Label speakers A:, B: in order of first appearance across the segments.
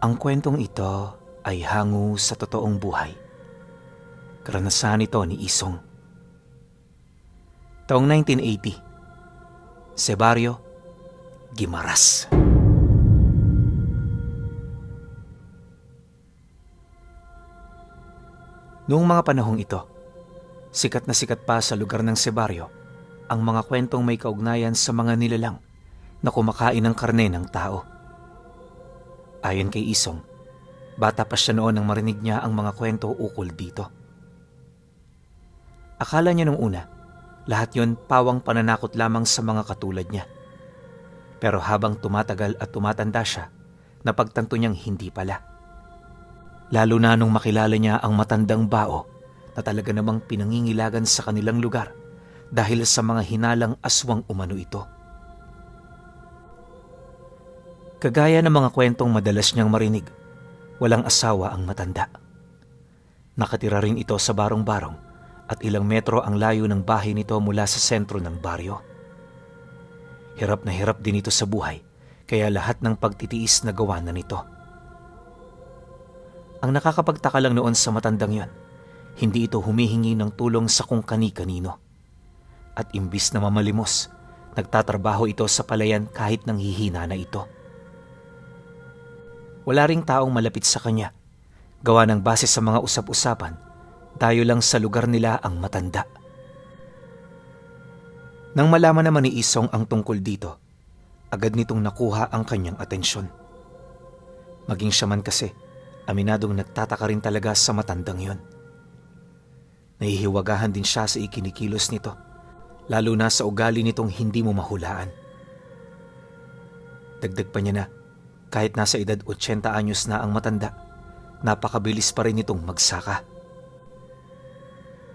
A: Ang kwentong ito ay hango sa totoong buhay. Karanasan ito ni Isong. Taong 1980, Sebario, Guimaras. Noong mga panahong ito, sikat na sikat pa sa lugar ng Sebario ang mga kwentong may kaugnayan sa mga nilalang na kumakain ng karne ng tao. Ayon kay Isong, bata pa siya noon nang marinig niya ang mga kwento ukol dito. Akala niya nung una, lahat yon pawang pananakot lamang sa mga katulad niya. Pero habang tumatagal at tumatanda siya, napagtanto niyang hindi pala. Lalo na nung makilala niya ang matandang bao na talaga namang pinangingilagan sa kanilang lugar dahil sa mga hinalang aswang umano ito. Kagaya ng mga kwentong madalas niyang marinig, walang asawa ang matanda. Nakatira rin ito sa barong-barong at ilang metro ang layo ng bahay nito mula sa sentro ng baryo. Hirap na hirap din ito sa buhay, kaya lahat ng pagtitiis na gawa na nito. Ang nakakapagtaka lang noon sa matandang yon, hindi ito humihingi ng tulong sa kung kani-kanino. At imbis na mamalimos, nagtatrabaho ito sa palayan kahit nang hihina na ito. Wala ring taong malapit sa kanya, gawa ng base sa mga usap-usapan, dayo lang sa lugar nila ang matanda. Nang malaman naman ni Isong ang tungkol dito, agad nitong nakuha ang kanyang atensyon. Maging siya man kasi, aminadong nagtataka rin talaga sa matandang yon. Nahihiwagahan din siya sa ikinikilos nito, lalo na sa ugali nitong hindi mo mahulaan. Dagdag pa niya na, kahit nasa edad 80 anyos na ang matanda, napakabilis pa rin itong magsaka.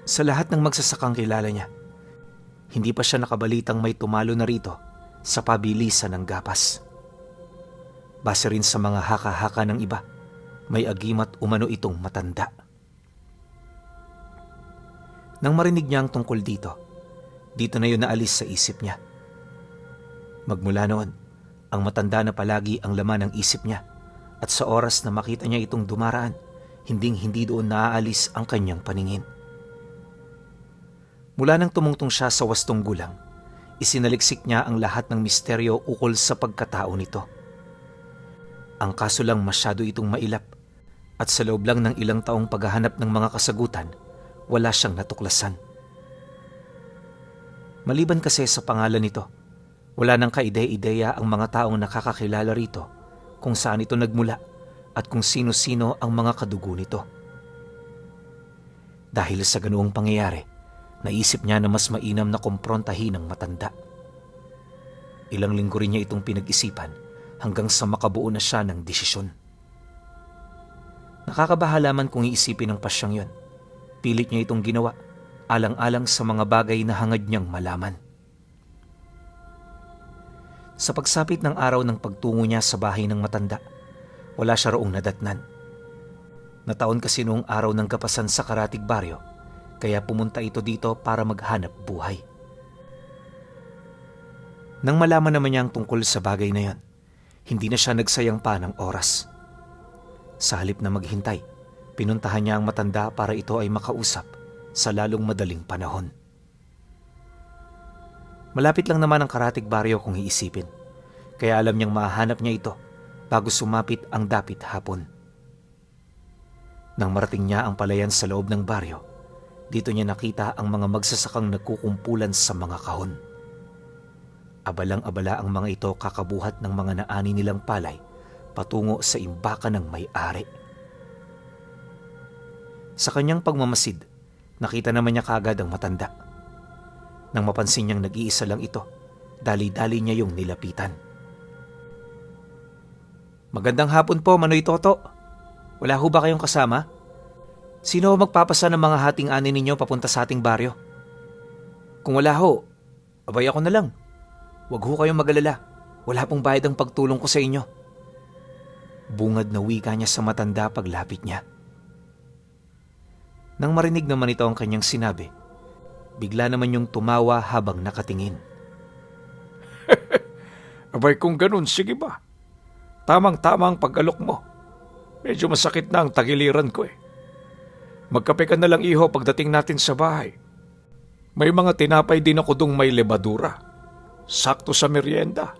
A: Sa lahat ng magsasakang kilala niya, hindi pa siya nakabalitang may tumalo na rito sa pabilisan ng gapas. Base rin sa mga haka-haka ng iba, may agimat umano itong matanda. Nang marinig niya ang tungkol dito na yun naalis sa isip niya. Magmula noon, ang matanda na palagi ang laman ng isip niya at sa oras na makita niya itong dumaraan, hinding-hindi doon naaalis ang kanyang paningin. Mula nang tumungtong siya sa wastong gulang, isinaliksik niya ang lahat ng misteryo ukol sa pagkatao nito. Ang kaso lang masyado itong mailap at sa loob lang ng ilang taong paghahanap ng mga kasagutan, wala siyang natuklasan. Maliban kasi sa pangalan nito, wala nang kaide-ideya ang mga taong nakakakilala rito kung saan ito nagmula at kung sino-sino ang mga kadugo nito. Dahil sa ganoong pangyayari, naisip niya na mas mainam na kumprontahin ang matanda. Ilang linggo rin niya itong pinag-isipan hanggang sa makabuo na siya ng desisyon. Nakakabahala man kung iisipin ng pasyang yon. Pilit niya itong ginawa, alang-alang sa mga bagay na hangad niyang malaman. Sa pagsapit ng araw ng pagtungo niya sa bahay ng matanda, wala siya roong nadatnan. Nataon kasi noong araw ng kapasan sa Karatig Baryo, kaya pumunta ito dito para maghanap buhay. Nang malaman naman niya ang tungkol sa bagay na yan, hindi na siya nagsayang pa ng oras. Sa halip na maghintay, pinuntahan niya ang matanda para ito ay makausap sa lalong madaling panahon. Malapit lang naman ang Karatig Baryo kung iisipin, kaya alam niyang mahanap niya ito bago sumapit ang dapit hapon. Nang marating niya ang palayan sa loob ng baryo, dito niya nakita ang mga magsasakang nagkukumpulan sa mga kahon. Abalang-abala ang mga ito kakabuhat ng mga naani nilang palay patungo sa imbakan ng may-ari. Sa kanyang pagmamasid, nakita naman niya kaagad ang matanda. Nang mapansin niyang nag-iisa lang ito, dali-dali niya yung nilapitan. "Magandang hapon po, Manoy Toto. Wala ho ba kayong kasama? Sino magpapasa ng mga hating ani ninyo papunta sa ating baryo? Kung wala ho, abay ako na lang. Huwag ho kayong mag-alala. Wala pong bayad ang pagtulong ko sa inyo." Bungad na wika niya sa matanda paglapit niya. Nang marinig naman ito ang kanyang sinabi, bigla naman yung tumawa habang nakatingin.
B: Abay kung ganun, sige ba? Tamang-tama ang pag-alok mo. Medyo masakit na ang tagiliran ko eh. Magkape ka na lang iho pagdating natin sa bahay. May mga tinapay din ako dung may lebadura. Sakto sa merienda.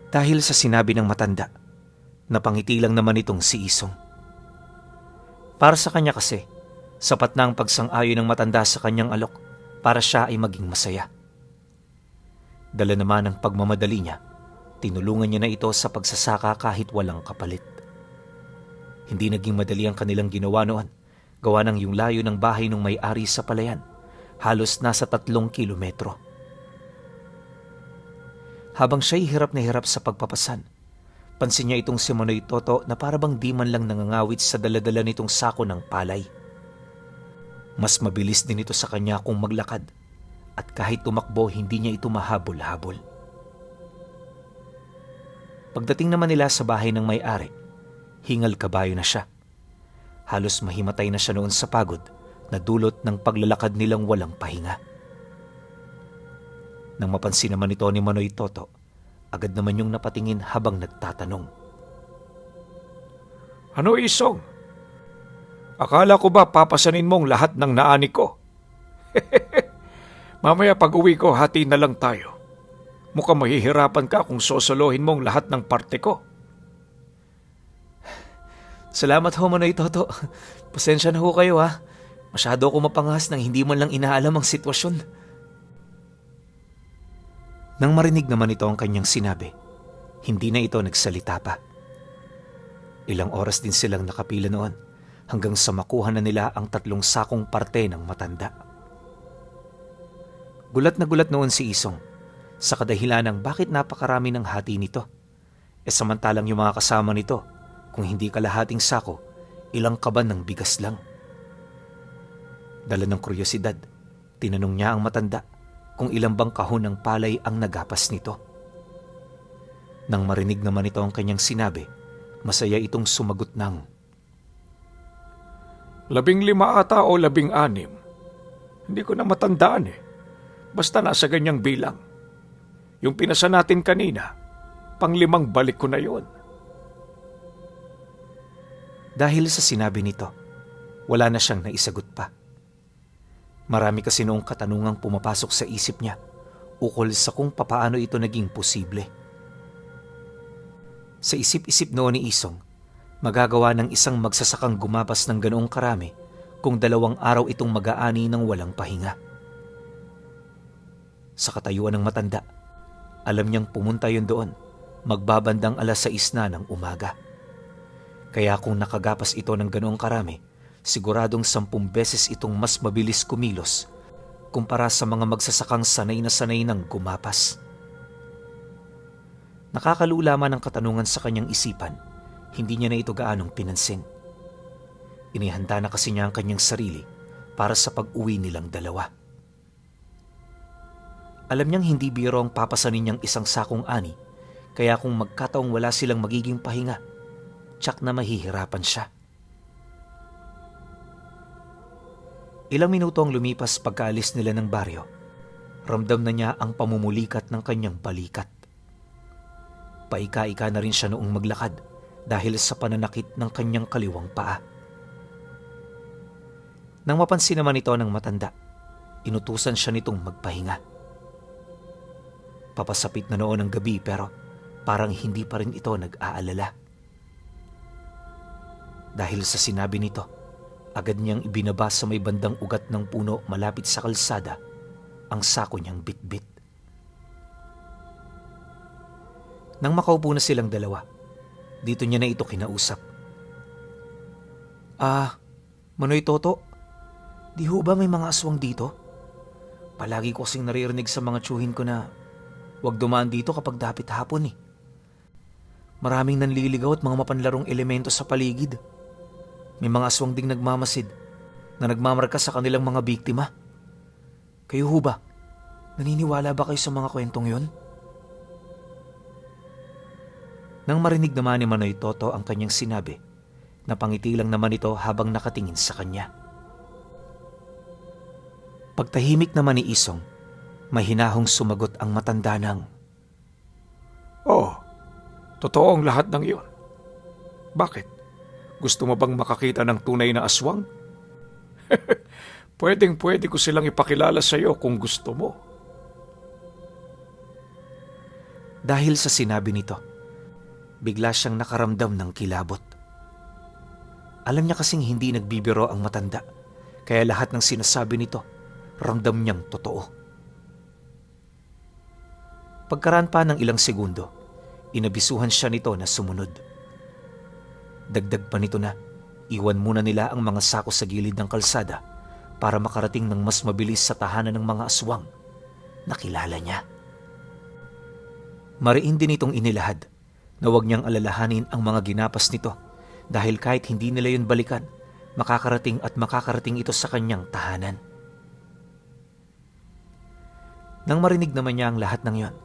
A: Dahil sa sinabi ng matanda, napangiti lang naman itong si Isong. Para sa kanya kasi, sapat na ang pagsang-ayon ng matanda sa kanyang alok para siya ay maging masaya. Dala naman ng pagmamadali niya, tinulungan niya na ito sa pagsasaka kahit walang kapalit. Hindi naging madali ang kanilang ginawa noon, gawa ng yung layo ng bahay ng may-ari sa palayan, halos nasa 3 kilometro. Habang siya'y hirap na hirap sa pagpapasan, pansin niya itong si Manoy Toto na parabang di man lang nangangawit sa daladala nitong sako ng palay. Mas mabilis din ito sa kanya kung maglakad, at kahit tumakbo hindi niya ito mahabol-habol. Pagdating naman nila sa bahay ng may-ari, hingal kabayo na siya. Halos mahimatay na siya noon sa pagod na dulot ng paglalakad nilang walang pahinga. Nang mapansin naman ito ni Manoy Toto, agad naman yung napatingin habang nagtatanong.
B: Ano Isong? Akala ko ba papasanin mong lahat ng naani ko? Mamaya pag uwi ko, hati na lang tayo. Mukhang mahihirapan ka kung sosolohin mong lahat ng parte ko.
A: Salamat ho, Manoy Toto. Pasensya na ho kayo ha. Masyado ako mapangas nang hindi man lang inaalam ang sitwasyon. Nang marinig naman ito ang kanyang sinabi, hindi na ito nagsalita pa. Ilang oras din silang nakapila noon hanggang sa makuha na nila ang 3 sakong parte ng matanda. Gulat na gulat noon si Isong sa kadahilan ng bakit napakarami ng hati nito. Samantalang yung mga kasama nito, kung hindi kalahating sako, ilang kaban ng bigas lang. Dala ng kuryosidad, tinanong niya ang matanda kung ilang bang kahon ng palay ang nagapas nito. Nang marinig naman ito ang kanyang sinabi, masaya itong sumagot ng
B: 15 ata o 16. Hindi ko na matandaan eh. Basta nasa ganyang bilang. Yung pinasa natin kanina, 5 balik ko na yon.
A: Dahil sa sinabi nito, wala na siyang naisagot pa. Marami kasi noong katanungang pumapasok sa isip niya ukol sa kung papaano ito naging posible. Sa isip-isip noon ni Isong, magagawa ng isang magsasakang gumapas ng ganoong karami kung 2 araw itong mag-aani ng walang pahinga. Sa katayuan ng matanda, alam niyang pumunta yun doon, magbabandang 6:00 na ng umaga. Kaya kung nakagapas ito ng ganoong karami, siguradong 10 beses itong mas mabilis kumilos kumpara sa mga magsasakang sanay na sanay ng gumapas. Nakakalula man ang katanungan sa kanyang isipan, hindi niya na ito gaanong pinansin. Inihanda na kasi niya ang kanyang sarili para sa pag-uwi nilang dalawa. Alam niyang hindi biro ang papasanin niyang 1 sakong ani, kaya kung magkataong wala silang magiging pahinga, tsak na mahihirapan siya. Ilang minuto ang lumipas pagkaalis nila ng baryo. Ramdam na niya ang pamumulikat ng kanyang balikat. Paika-ika na rin siya noong maglakad dahil sa pananakit ng kanyang kaliwang paa. Nang mapansin naman ito ng matanda, inutusan siya nitong magpahinga. Papasapit na noon ang gabi pero parang hindi pa rin ito nag-aalala. Dahil sa sinabi nito, agad niyang ibinaba sa may bandang ugat ng puno malapit sa kalsada ang sako niyang bitbit. Nang makaupo na silang dalawa, dito niya na ito kinausap. Manoy Toto, di ho ba may mga aswang dito? Palagi ko kasing naririnig sa mga tsuhin ko na huwag dumaan dito kapag dapit hapon eh. Maraming nanliligaw at mga mapanlarong elemento sa paligid. May mga aswang ding nagmamasid na nagmamarka sa kanilang mga biktima. Kayo ho ba? Naniniwala ba kayo sa mga kwentong yon? Nang marinig naman ni Manoy Toto ang kanyang sinabi, napangiti lang naman ito habang nakatingin sa kanya. Pagtahimik naman ni Isong, mahinahong sumagot ang matanda ng,
B: Oh, totoo ang lahat ng iyon. Bakit? Gusto mo bang makakita ng tunay na aswang? Pwedeng-pwede ko silang ipakilala sa iyo kung gusto mo.
A: Dahil sa sinabi nito, bigla siyang nakaramdam ng kilabot. Alam niya kasing hindi nagbibiro ang matanda, kaya lahat ng sinasabi nito, ramdam niyang totoo. Pagkaraan pa ng ilang segundo, inabisuhan siya nito na sumunod. Dagdag pa nito na, iwan muna nila ang mga sako sa gilid ng kalsada para makarating ng mas mabilis sa tahanan ng mga aswang na kilala niya. Mariin din itong inilahad na huwag niyang alalahanin ang mga ginapas nito dahil kahit hindi nila yun balikan, makakarating ito sa kanyang tahanan. Nang marinig naman niya ang lahat ng yon,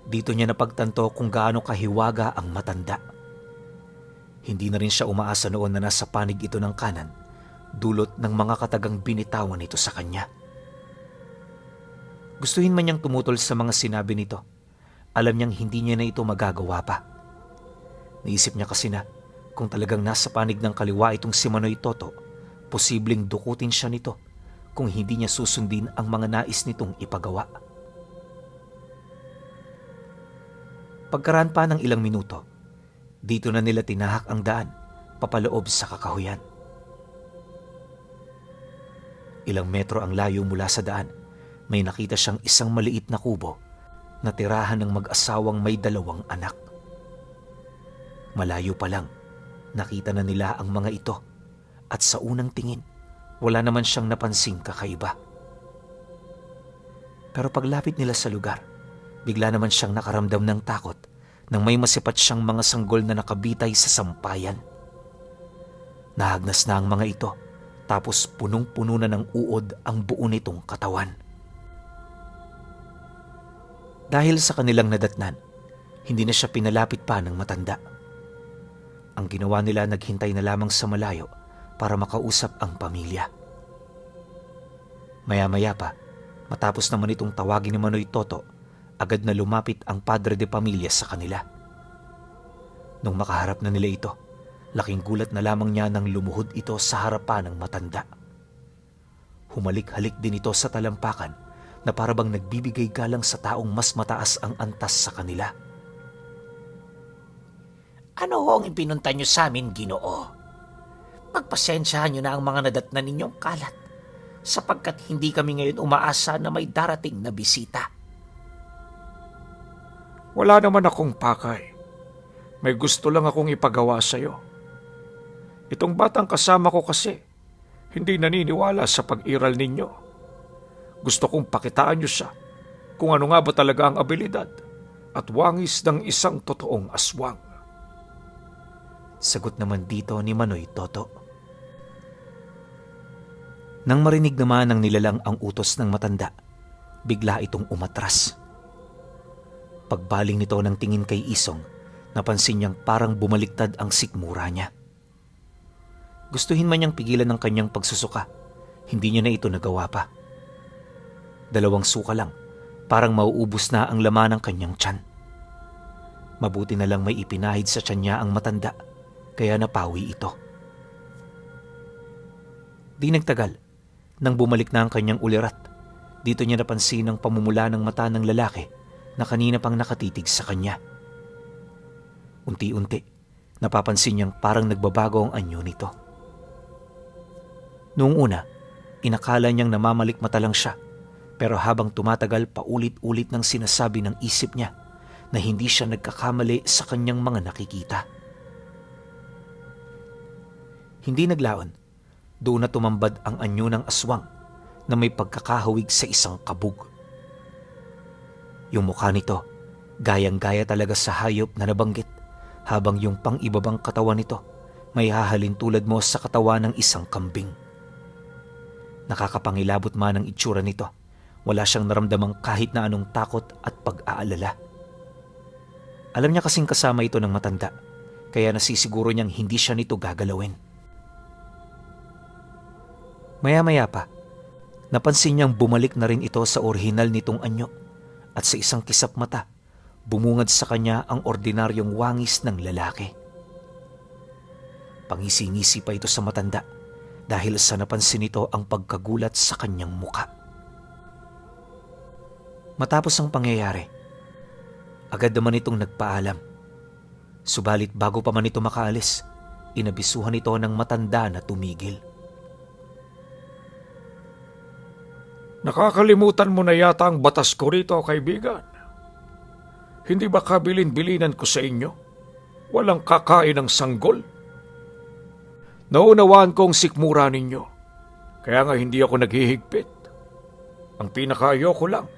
A: dito niya napagtanto kung gaano kahiwaga ang matanda. Hindi na rin siya umaasa noon na nasa panig ito ng kanan, dulot ng mga katagang binitawan nito sa kanya. Gustuhin man niyang tumutol sa mga sinabi nito, alam niyang hindi niya na ito magagawa pa. Naisip niya kasi na kung talagang nasa panig ng kaliwa itong si Manoy Toto, posibleng dukutin siya nito kung hindi niya susundin ang mga nais nitong ipagawa. Pagkaraan pa ng ilang minuto, dito na nila tinahak ang daan papaloob sa kakahuyan. Ilang metro ang layo mula sa daan, may nakita siyang isang maliit na kubo na tirahan ng mag-asawang may 2 anak. Malayo pa lang, nakita na nila ang mga ito at sa unang tingin, wala naman siyang napansing kakaiba. Pero paglapit nila sa lugar, bigla naman siyang nakaramdam ng takot nang may masipat siyang mga sanggol na nakabitay sa sampayan. Nahagnas na ang mga ito, tapos punong-puno na ng uod ang buo nitong katawan. Dahil sa kanilang nadatnan, hindi na siya pinalapit pa ng matanda. Ang ginawa nila, naghintay na lamang sa malayo para makausap ang pamilya. Maya-maya pa, matapos naman itong tawagin ni Manoy Toto, agad na lumapit ang padre de pamilya sa kanila. Nung makaharap na nila ito, laking gulat na lamang niya nang lumuhod ito sa harapan ng matanda. Humalik-halik din ito sa talampakan na parabang nagbibigay galang sa taong mas mataas ang antas sa kanila.
C: Ano ho ang ipinunta niyo sa amin, Ginoo? Pagpasensyahan niyo na ang mga nadatnan ninyong kalat, sapagkat hindi kami ngayon umaasa na may darating na bisita.
B: Wala naman akong pakay. May gusto lang akong ipagawa sa iyo. Itong batang kasama ko kasi, hindi naniniwala sa pag-iral ninyo. Gusto kong pakitaan niyo siya kung ano nga ba talaga ang abilidad at wangis ng isang totoong aswang.
A: Sagot naman dito ni Manoy Toto. Nang marinig naman ng nilalang ang utos ng matanda, bigla itong umatras. Pagbaling nito ng tingin kay Isong, napansin niyang parang bumaliktad ang sikmura niya. Gustuhin man niyang pigilan ng kanyang pagsusuka, hindi niya na ito nagawa pa. 2 suka lang, parang mauubos na ang laman ng kanyang tiyan. Mabuti na lang may ipinahid sa tiyan niya ang matanda, kaya napawi ito. Di nagtagal, nang bumalik na ang kanyang ulirat, dito niya napansin ang pamumula ng mata ng lalaki na kanina pang nakatitig sa kanya. Unti-unti, napapansin niyang parang nagbabago ang anyo nito. Noong una, inakala niyang namamalikmata lang siya, pero habang tumatagal paulit-ulit nang sinasabi ng isip niya na hindi siya nagkakamali sa kanyang mga nakikita. Hindi naglaon, doon na tumambad ang anyo ng aswang na may pagkakahawig sa isang kabog. Yung mukha nito, gayang-gaya talaga sa hayop na nabanggit, habang yung pang-ibabang katawan nito may hahalin tulad mo sa katawan ng isang kambing. Nakakapangilabot man ang itsura nito, wala siyang naramdamang kahit na anong takot at pag-aalala. Alam niya kasing kasama ito ng matanda, kaya nasisiguro niyang hindi siya nito gagalawin. Maya-maya pa, napansin niyang bumalik na rin ito sa orihinal nitong anyo at sa isang kisap mata, bumungad sa kanya ang ordinaryong wangis ng lalaki. Pangisi-ngisi pa ito sa matanda dahil sa napansin nito ang pagkagulat sa kanyang muka. Matapos ang pangyayari, agad naman itong nagpaalam. Subalit bago pa man ito makaalis, inabisuhan ito ng matanda na tumigil.
B: Nakakalimutan mo na yata ang batas ko rito, kaibigan. Hindi ba kabilin-bilinan ko sa inyo? Walang kakain ng sanggol. Naunawaan kong sikmura ninyo, kaya nga hindi ako naghihigpit. Ang pinakaayoko lang,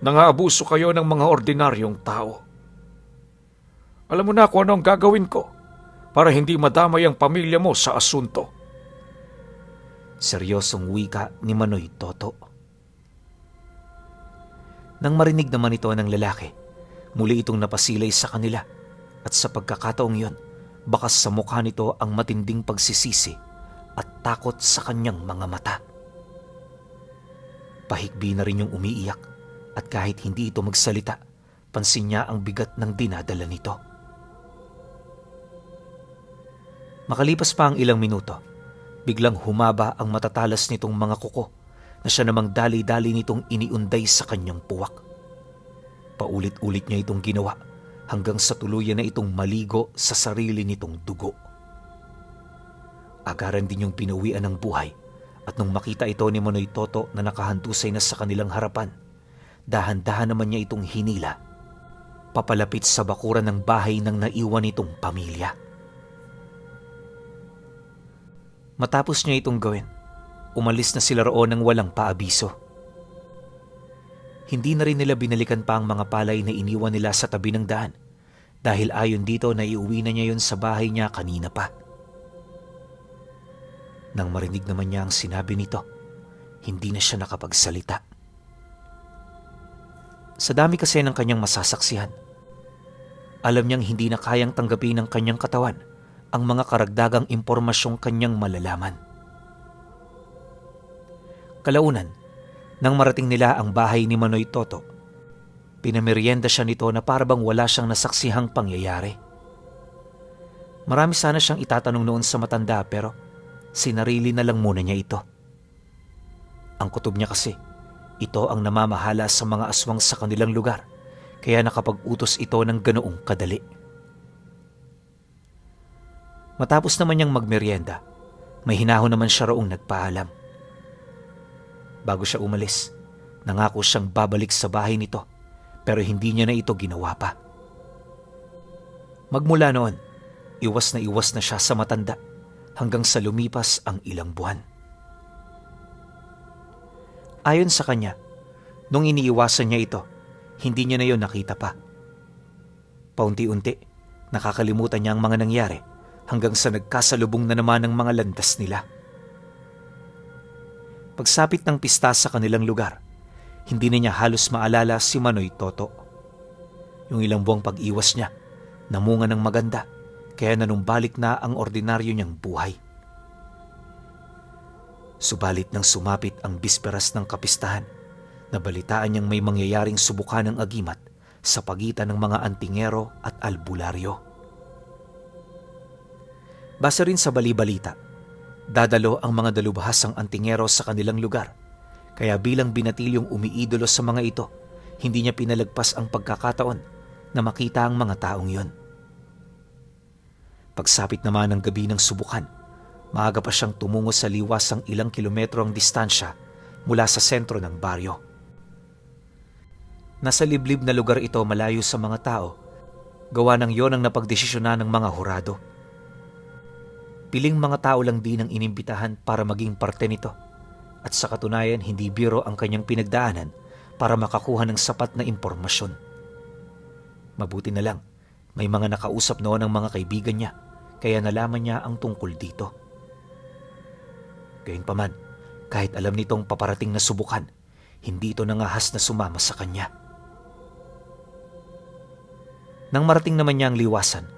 B: nangaabuso kayo ng mga ordinaryong tao. Alam mo na kung ano ang gagawin ko para hindi madamay ang pamilya mo sa asunto.
A: Seryosong wika ni Manoy Toto. Nang marinig naman ito ng lalaki, muli itong napasilay sa kanila at sa pagkakataong yon, bakas sa mukha nito ang matinding pagsisisi at takot sa kanyang mga mata. Pahigbi na rin yung umiiyak at kahit hindi ito magsalita, pansin niya ang bigat ng dinadala nito. Makalipas pa ang ilang minuto, biglang humaba ang matatalas nitong mga kuko na siya namang dali-dali nitong iniunday sa kanyang puwak. Paulit-ulit niya itong ginawa hanggang sa tuluyan na itong maligo sa sarili nitong dugo. Agaran din yung pinuwian ng buhay at nung makita ito ni Manoy Toto na nakahandusay na sa kanilang harapan, dahan-dahan naman niya itong hinila papalapit sa bakuran ng bahay ng naiwan nitong pamilya. Matapos niya itong gawin, umalis na sila roon ng walang paabiso. Hindi na rin nila binalikan pa ang mga palay na iniwan nila sa tabi ng daan dahil ayon dito na iuwi na niya yon sa bahay niya kanina pa. Nang marinig naman niya ang sinabi nito, hindi na siya nakapagsalita. Sa dami kasi ng kanyang masasaksihan, alam niyang hindi na kayang tanggapin ng kanyang katawan ang mga karagdagang impormasyong kanyang malalaman. Kalaunan, nang marating nila ang bahay ni Manoy Toto, pinamerienda siya nito na parabang wala siyang nasaksihang pangyayari. Marami sana siyang itatanong noon sa matanda pero sinarili na lang muna niya ito. Ang kutob niya kasi, ito ang namamahala sa mga aswang sa kanilang lugar kaya nakapag-utos ito ng ganoong kadali. Matapos naman niyang magmerienda, may hinahon naman siya roong nagpaalam. Bago siya umalis, nangako siyang babalik sa bahay nito pero hindi niya na ito ginawa pa. Magmula noon, iwas na siya sa matanda hanggang sa lumipas ang ilang buwan. Ayon sa kanya, nung iniiwasan niya ito, hindi niya na yon nakita pa. Paunti-unti, nakakalimutan niya ang mga nangyari hanggang sa nagkasalubong na naman ang mga landas nila. Pagsapit ng pista sa kanilang lugar, hindi na niya halos maalala si Manoy Toto. Yung ilang buwang pag-iwas niya, namunga ng maganda, kaya nanumbalik na ang ordinaryo niyang buhay. Subalit nang sumapit ang bisperas ng kapistahan, nabalitaan niyang may mangyayaring subukan ng agimat sa pagitan ng mga antingero at albularyo. Base rin sa bali-balita, dadalo ang mga dalubhasang antingero sa kanilang lugar, kaya bilang binatilyong umiidolo sa mga ito, hindi niya pinalagpas ang pagkakataon na makita ang mga taong yon. Pagsapit naman ng gabi ng subukan, maaga pa siyang tumungo sa liwasang ilang kilometro ang distansya mula sa sentro ng baryo. Nasa liblib na lugar ito malayo sa mga tao, gawa ng yon ang napagdesisyonan ng mga hurado. Piling mga tao lang din ang inimbitahan para maging parte nito at sa katunayan hindi biro ang kanyang pinagdaanan para makakuha ng sapat na impormasyon. Mabuti na lang, may mga nakausap noon ng mga kaibigan niya kaya nalaman niya ang tungkol dito. Gayunpaman, kahit alam nitong paparating na subukan, hindi ito nangahas na sumama sa kanya. Nang marating naman niya ang liwasan,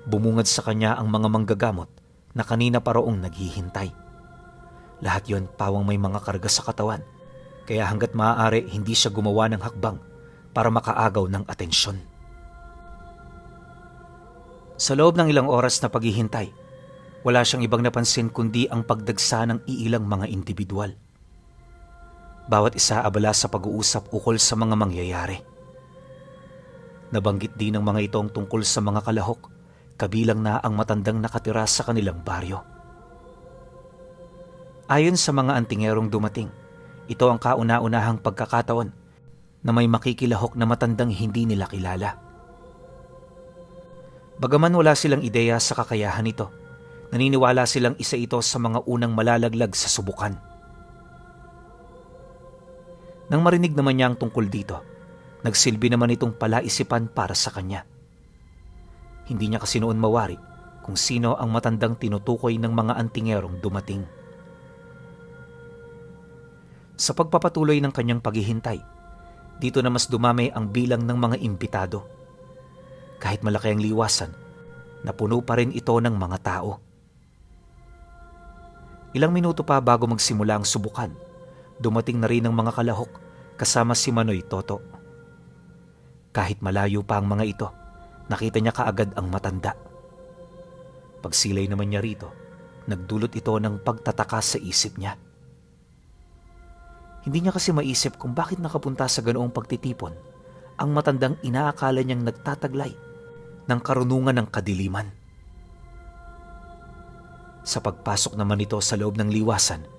A: bumungad sa kanya ang mga manggagamot na kanina pa roong naghihintay. Lahat yon pawang may mga karga sa katawan, kaya hanggat maaari hindi siya gumawa ng hakbang para makaagaw ng atensyon. Sa loob ng ilang oras na paghihintay, Wala siyang ibang napansin kundi ang pagdagsa ng iilang mga individual. Bawat isa abala sa pag-uusap ukol sa mga mangyayari. Nabanggit din ng mga itong tungkol sa mga kalahok, kabilang na ang matandang nakatira sa kanilang baryo. Ayon sa mga antingerong dumating, ito ang kauna-unahang pagkakataon na may makikilahok na matandang hindi nila kilala. Bagaman wala silang ideya sa kakayahan nito, naniniwala silang isa ito sa mga unang malalaglag sa subukan. Nang marinig naman niya ang tungkol dito, nagsilbi naman itong palaisipan para sa kanya. Hindi niya kasi noon mawari kung sino ang matandang tinutukoy ng mga antingerong dumating. Sa pagpapatuloy ng kanyang paghihintay, dito na mas dumami ang bilang ng mga imbitado. Kahit malaki ang liwasan, napuno pa rin ito ng mga tao. Ilang minuto pa bago magsimula ang subukan, dumating na rin ang mga kalahok kasama si Manoy Toto. Kahit malayo pa ang mga ito, nakita niya kaagad ang matanda. Pagsilay naman niya rito, nagdulot ito ng pagtataka sa isip niya. Hindi niya kasi maisip kung bakit nakapunta sa ganoong pagtitipon ang matandang inaakala niyang nagtataglay ng karunungan ng kadiliman. Sa pagpasok naman ito sa loob ng liwasan,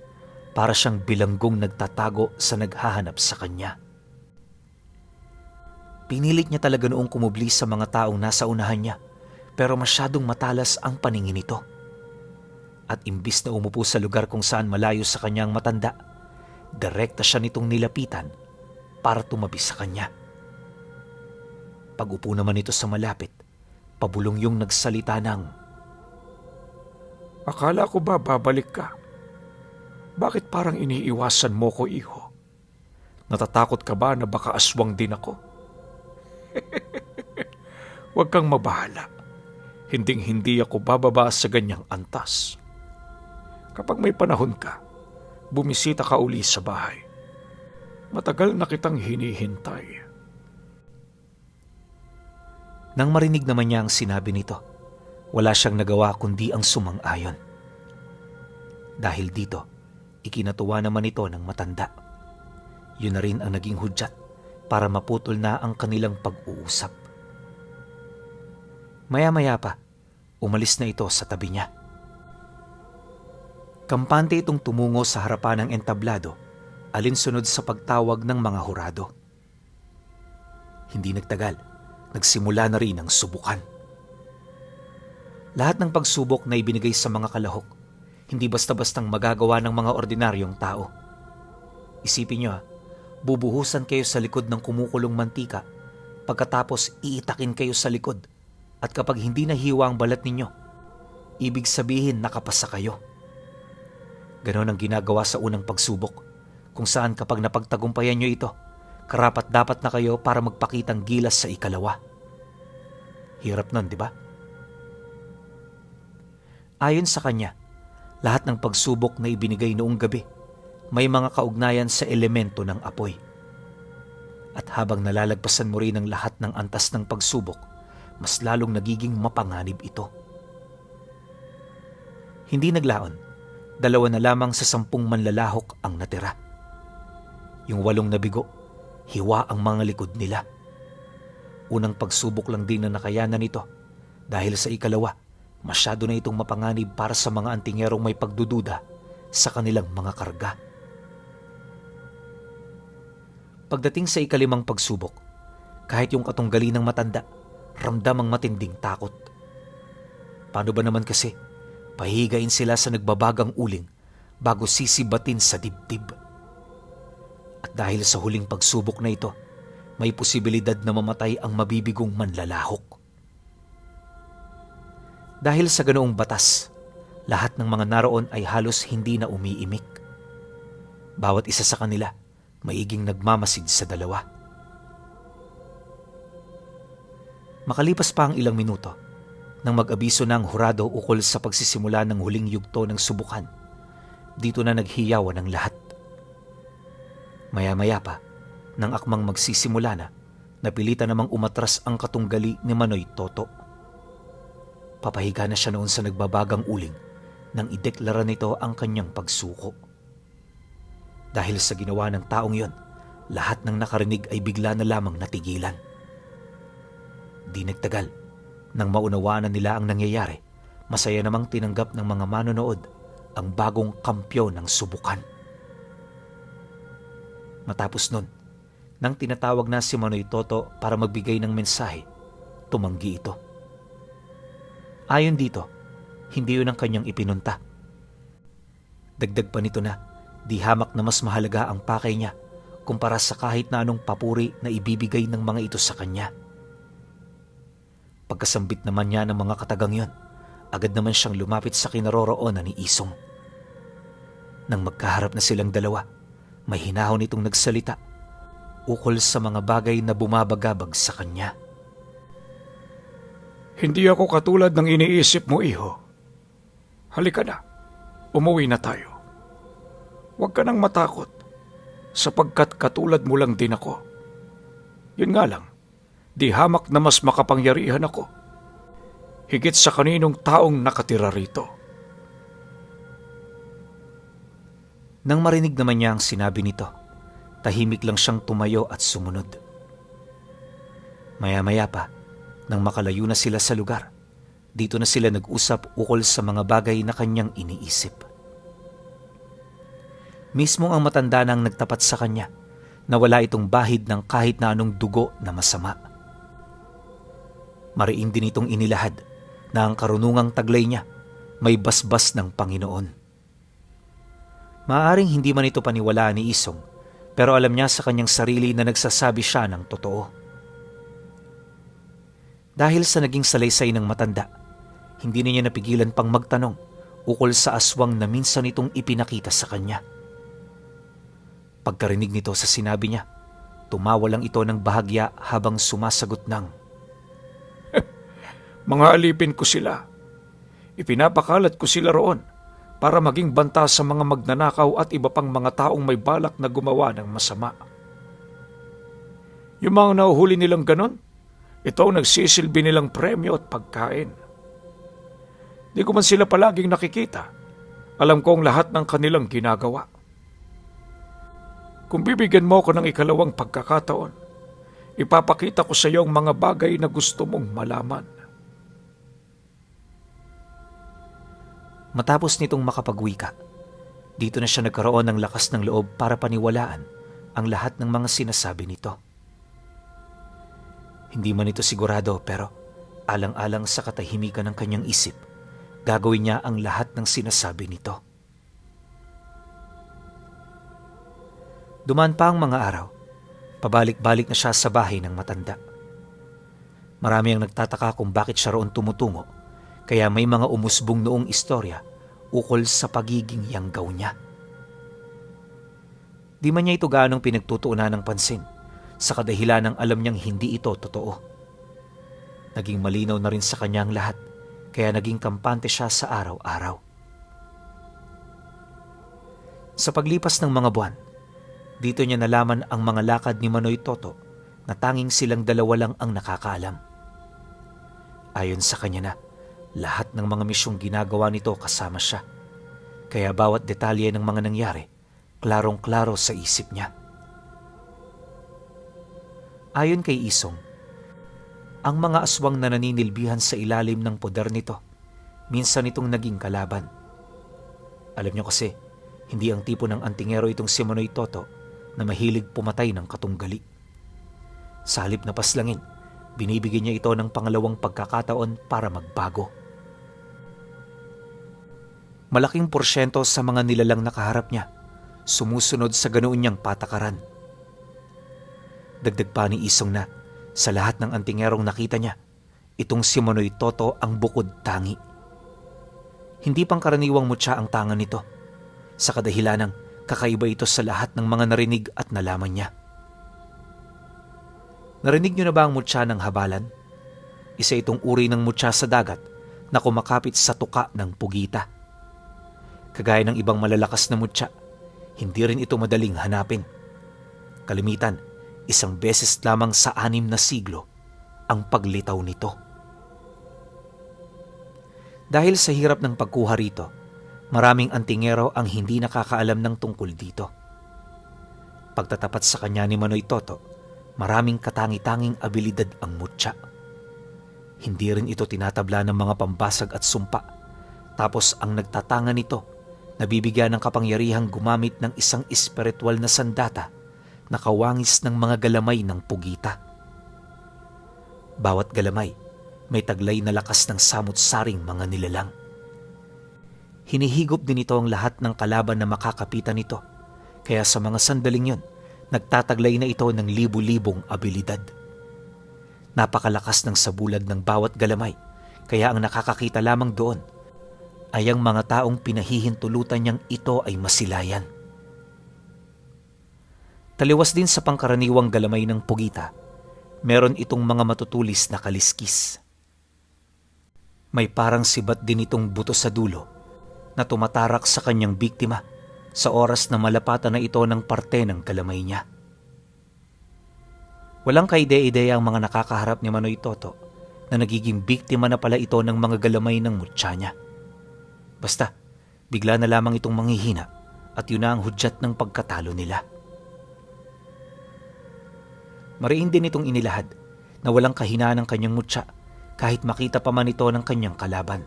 A: para siyang bilanggong nagtatago sa naghahanap sa kanya. Pinilit niya talaga noong kumubli sa mga taong nasa unahan niya, pero masyadong matalas ang paningin nito. At imbis na umupo sa lugar kung saan malayo sa kanyang matanda, direkta siya nitong nilapitan para tumabi sa kanya. Pag-upo naman ito sa malapit, pabulong yung nagsalita ng,
B: Akala ko ba babalik ka? Bakit parang iniiwasan mo ko, iho? Natatakot ka ba na baka aswang din ako? Huwag kang mabahala. Hinding-hindi ako bababa sa ganyang antas. Kapag may panahon ka, bumisita ka uli sa bahay. Matagal na kitang hinihintay.
A: Nang marinig naman niya ang sinabi nito, wala siyang nagawa kundi ang sumang-ayon. Dahil dito, ikinatuwa naman ito ng matanda. Yun na rin ang naging hudyat para maputol na ang kanilang pag-uusap. Maya-maya pa, umalis na ito sa tabi niya. Kampante itong tumungo sa harapan ng entablado, alinsunod sa pagtawag ng mga hurado. Hindi nagtagal, nagsimula na rin ang subukan. Lahat ng pagsubok na ibinigay sa mga kalahok, hindi basta-bastang magagawa ng mga ordinaryong tao. Isipin niyo, bubuhusan kayo sa likod ng kumukulong mantika, pagkatapos iitakin kayo sa likod, at kapag hindi nahiwa ang balat ninyo, ibig sabihin nakapasa kayo. Ganon ang ginagawa sa unang pagsubok, kung saan kapag napagtagumpayan nyo ito, karapat-dapat na kayo para magpakitang gilas sa ikalawa. Hirap nun, di ba? Ayon sa kanya, lahat ng pagsubok na ibinigay noong gabi, may mga kaugnayan sa elemento ng apoy. At habang nalalagpasan mo rin ang lahat ng antas ng pagsubok, mas lalong nagiging mapanganib ito. Hindi naglaon, 2 na lamang sa 10 manlalahok ang natira. Yung 8 na bigo, hiwa ang mga likod nila. Unang pagsubok lang din na nakayanan nito dahil sa ikalawa, masyado na itong mapanganib para sa mga antingerong may pagdududa sa kanilang mga karga. Pagdating sa 5 pagsubok, kahit yung katunggali ng matanda, ramdam ang matinding takot. Paano ba naman kasi, pahihigain sila sa nagbabagang uling bago sisibatin sa dibdib. At dahil sa huling pagsubok na ito, may posibilidad na mamatay ang mabibigong manlalahok. Dahil sa ganoong batas, lahat ng mga naroon ay halos hindi na umiimik. Bawat isa sa kanila, maiging nagmamasid sa dalawa. Makalipas pa ang ilang minuto, nang mag-abiso na ang hurado ukol sa pagsisimula ng huling yugto ng subukan, dito na naghiyawan ang lahat. Maya-maya pa, nang akmang magsisimula na, napilitan namang umatras ang katunggali ni Manoy Toto. Papahiga na siya noon sa nagbabagang uling nang ideklara nito ang kanyang pagsuko. Dahil sa ginawa ng taong yon, lahat ng nakarinig ay bigla na lamang natigilan. Di nagtagal, nang maunawaan na nila ang nangyayari, masaya namang tinanggap ng mga manonood ang bagong kampyon ng subukan. Matapos nun, nang tinatawag na si Manoy Toto para magbigay ng mensahe, tumanggi ito. Ayon dito, hindi yun ang kanyang ipinunta. Dagdag pa nito na, di hamak na mas mahalaga ang pakay niya kumpara sa kahit na anong papuri na ibibigay ng mga ito sa kanya. Pagkasambit naman niya ng mga katagang yon, agad naman siyang lumapit sa kinaroroonan ni Isong. Nang magkaharap na silang dalawa, may hinahon itong nagsalita ukol sa mga bagay na bumabagabag sa kanya.
B: Hindi ako katulad ng iniisip mo, iho. Halika na, umuwi na tayo. Huwag ka nang matakot, sapagkat katulad mo lang din ako. Yun nga lang, di hamak na mas makapangyarihan ako, higit sa kaninong taong nakatira rito.
A: Nang marinig naman niya ang sinabi nito, tahimik lang siyang tumayo at sumunod. Maya-maya pa, nang makalayo na sila sa lugar, dito na sila nag-usap ukol sa mga bagay na kanyang iniisip. Mismo ang matanda nang nagtapat sa kanya na wala itong bahid ng kahit na anong dugo na masama. Mariin din itong inilahad na ang karunungang taglay niya may basbas ng Panginoon. Maaaring hindi man ito paniwalaan ni Isong, pero alam niya sa kanyang sarili na nagsasabi siya ng totoo. Dahil sa naging salaysay ng matanda, hindi na niya napigilan pang magtanong ukol sa aswang na minsan itong ipinakita sa kanya. Pagkarinig nito sa sinabi niya, tumawa lang ito ng bahagya habang sumasagot ng,
B: Mga alipin ko sila. Ipinapakalat ko sila roon para maging banta sa mga magnanakaw at iba pang mga taong may balak na gumawa ng masama. Yung mga nahuhuli nilang ganon, ito ang nagsisilbi nilang premyo at pagkain. Di ko man sila palaging nakikita. Alam ko ang lahat ng kanilang ginagawa. Kung bibigyan mo ko ng ikalawang pagkakataon, ipapakita ko sa iyo ang mga bagay na gusto mong malaman.
A: Matapos nitong makapagwika, dito na siya nagkaroon ng lakas ng loob para paniwalaan ang lahat ng mga sinasabi nito. Hindi man ito sigurado pero alang-alang sa katahimikan ng kanyang isip, gagawin niya ang lahat ng sinasabi nito. Dumaan pa ang mga araw, pabalik-balik na siya sa bahay ng matanda. Marami ang nagtataka kung bakit siya roon tumutungo, kaya may mga umusbong noong istorya ukol sa pagiging yanggaw niya. Di man niya ito gaanong pinagtutuunan ng pansin, sa kadahilan ng alam niyang hindi ito totoo. Naging malinaw na rin sa kanya ang lahat, kaya naging kampante siya sa araw-araw. Sa paglipas ng mga buwan, dito niya nalaman ang mga lakad ni Manoy Toto na tanging silang dalawa lang ang nakakaalam. Ayon sa kanya na, lahat ng mga misyong ginagawa nito kasama siya, kaya bawat detalye ng mga nangyari, klarong-klaro sa isip niya. Ayon kay Isong, ang mga aswang na naninilbihan sa ilalim ng poder nito, minsan itong naging kalaban. Alam niyo kasi, hindi ang tipo ng antingero itong si Manoy Toto na mahilig pumatay ng katunggali. Sa halip na paslangin, binibigyan niya ito ng pangalawang pagkakataon para magbago. Malaking porsyento sa mga nilalang nakaharap niya, sumusunod sa ganoon niyang patakaran. Dagdag pa ni Isong na, sa lahat ng antingerong nakita niya, itong si Manoy Toto ang bukod tangi. Hindi pangkaraniwang mutya ang tangan nito, sa kadahilanang kakaiba ito sa lahat ng mga narinig at nalaman niya. Narinig niyo na ba ang mutya ng habalan? Isa itong uri ng mutya sa dagat na kumakapit sa tuka ng pugita. Kagaya ng ibang malalakas na mutya, hindi rin ito madaling hanapin. Kalimitan, isang beses lamang sa 6 na siglo ang paglitaw nito. Dahil sa hirap ng pagkuha rito, Maraming antingero ang hindi nakakaalam ng tungkol dito. Pagtatapat sa kanya ni Manoy Toto, maraming katangi-tanging abilidad ang mutya. Hindi rin ito tinatabla ng mga pambasag at sumpa. Tapos ang nagtatanga nito, nabibigyan ng kapangyarihang gumamit ng isang espiritual na sandata na kawangis ng mga galamay ng pugita. Bawat galamay, may taglay na lakas ng samut-saring mga nilalang. Hinihigop din ito ang lahat ng kalaban na makakapitan nito, kaya sa mga sandaling yun, nagtataglay na ito ng libu-libong abilidad. Napakalakas ng sabulad ng bawat galamay, kaya ang nakakakita lamang doon ay ang mga taong pinahihintulutan niyang ito ay masilayan. Taliwas din sa pangkaraniwang galamay ng pugita, meron itong mga matutulis na kaliskis. May parang sibat din itong buto sa dulo na tumatarak sa kanyang biktima sa oras na malapatan na ito ng parte ng galamay niya. Walang kaide-ideya ang mga nakakaharap ni Manoy Toto na nagiging biktima na pala ito ng mga galamay ng mutya niya. Basta, bigla na lamang itong manghihina at yun na ang hudyat ng pagkatalo nila. Mariin din itong inilahad na walang kahinaan ng kanyang mutya kahit makita pa man ito ng kanyang kalaban.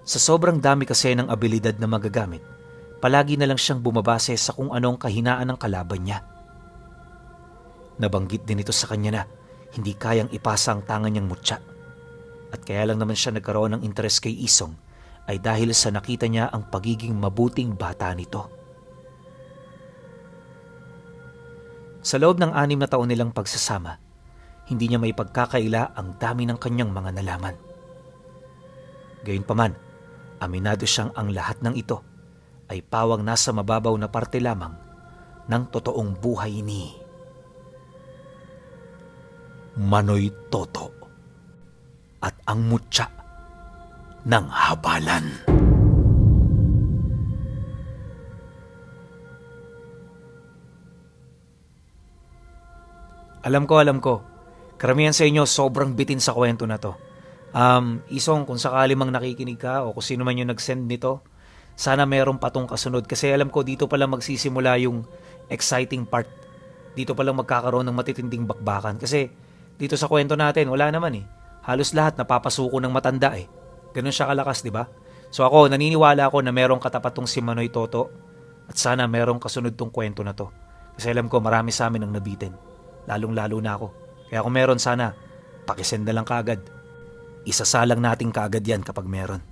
A: Sa sobrang dami kasi ng abilidad na magagamit, palagi na lang siyang bumabase sa kung anong kahinaan ng kalaban niya. Nabanggit din ito sa kanya na hindi kayang ipasa ang tangan niyang mutya. At kaya lang naman siya nagkaroon ng interes kay Isong ay dahil sa nakita niya ang pagiging mabuting bata nito. Sa loob ng 6 na taon nilang pagsasama, hindi niya may pagkakaila ang dami ng kanyang mga nalaman. Gayunpaman, aminado siyang ang lahat ng ito ay pawang nasa mababaw na parte lamang ng totoong buhay ni Manoy Toto at ang mutya ng habalan. Alam ko. Karamihan sa inyo sobrang bitin sa kwento na to. Isong, kung sakali mang nakikinig ka o kung sino man yung nag-send nito, sana meron patong kasunod. Kasi alam ko dito palang magsisimula yung exciting part. Dito palang magkakaroon ng matitinding bakbakan. Kasi dito sa kwento natin, wala naman eh. Halos lahat napapasuko ng matanda eh. Ganun siya kalakas, di ba? So ako, naniniwala ako na merong katapat tong si Manoy Toto at sana merong kasunod tong kwento na to. Kasi alam ko marami sa amin ang nabitin. Lalong-lalo na ako. Kaya kung meron sana, pakisend na lang kaagad. Isasalang natin kaagad yan kapag meron.